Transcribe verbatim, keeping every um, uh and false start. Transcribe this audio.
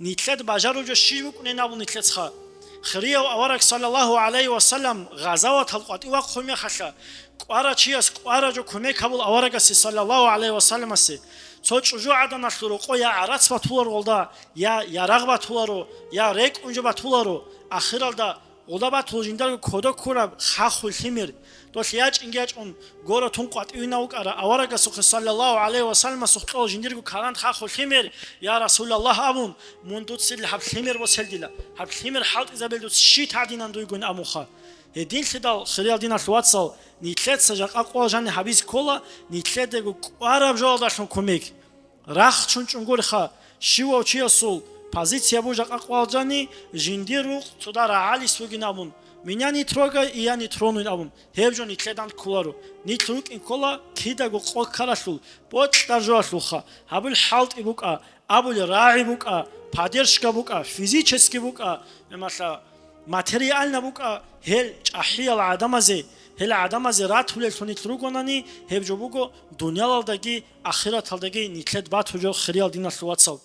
Нилъед бажарулчӀо щиб букӀунин абун нилъецха. Хирияв авараг саллаллагьу гӀалайгьи ва саллам гъазаватал къватӀив вахъун мехалъа, кӀварав чияс кӀвараб жо кумек гьабул аварагасе саллаллагьу гӀалайгьи ва салламасе. Цо чӀужугӀаданалъул рокъо я гӀарац батуларо гъолда, я ярагъ батуларо, я рекӀун жо батуларо, ахиралда гъолда батул жиндарго кодо ккураб хахулъ лъимер. Долъ ячӀинги ячӀун, гора тун къватӀивина вукӀара аварагасухъе саллаллагьу гӀалайгьи ва салламасухъ кьола жиндирго каранд хахулъ лъимер, я Расулаллагь абун, мун дуцил гьаб лъимер босел дила, гьаб лъимер хӀалтӀизабел дуц щит гьадинан дуйгун абунха. Гьединлъидал, хириял диналъул вацал, нилъеца жакъа къола жани гьабиз ккола, нилъедаго кӀвараб жоялдалъун кумек. Рахчун чӀунгуриха, щивав чиясул позиция бу жакъа къвалжани, жиндир рукъ цода рагӀалис вугин абун, меня не трогай, и я не тронуй абун, гьеб жо нилъедан кколаро. Нилъ рукӀин ккола кидаго къо ккаралъул, бокьаржоялъулха, гьабул хӀалтӀи букӀа, абул рагӀи букӀа, поддержка букӀа, физически букӀа, гьемалъа материально букӀа, гьел чӀахӀиял гӀадамазе, гьел гӀадамазе ратулеллъун нилъ ругонани, гьеб жо буго дуниялалдаги ахираталдаги нилъед батул жо, хириял диналъул вацал.